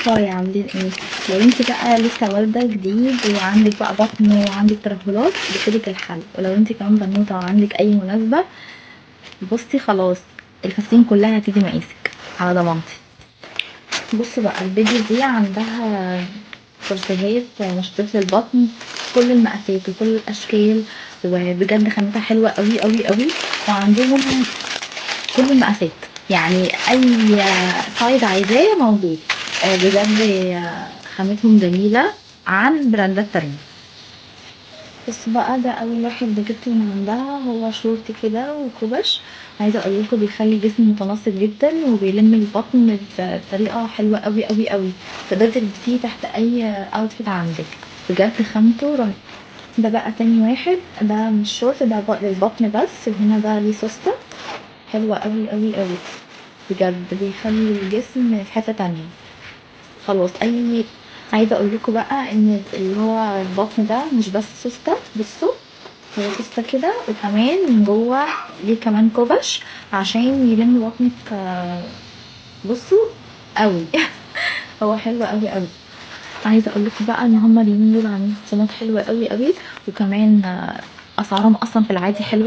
Hi، عاملين ايه؟ لو انت بقى لسه والده جديد وعندك بقى بطن وعندك ترهلات، جبتلك الحل. ولو انت كمان بنوته وعندك اي مناسبه، بصي خلاص الفساتين كلها هتيجي مقاسك على ضمانتي. بصوا بقى، ال page دي عندها كورسيهات مشدودات للبطن، كل المقاسات وكل الاشكال، وبجد خامتها حلوة قوي قوي قوي. وعندهم كل المقاسات، يعني اي size عايزاه موجود. بجد خامتهم جميلة عن براندات تانية. بس بقى ده اول واحد جبته من عندها، هو شورت كده وكوبش. عايزه اقول لكم بيخلي الجسم متناسق جدا وبيلم البطن بطريقة حلوة قوي قوي قوي. تقدري تلبسيه تحت اي outfit عندك، بجد خامته رهيبة. ده بقى تاني واحد، ده مش شورت، ده للبطن بس، وهنا ده ليه سوسته حلوة قوي قوي قوي، بجد بيخلي الجسم في حتة تانية خلاص. اي عايزه اقول لكم بقى ان اللي هو البطن ده مش بس سوسته، بصوا هو سوسته كده، وكمان من جوه ليه كمان كوبش عشان يلم بطنك. بصوا قوي هو حلو قوي قوي. عايزه اقول لكم بقى ان هما اليومين دول عاملين خصومات حلوة قوي قوي، وكمان اسعارهم اصلا في العادي حلوة.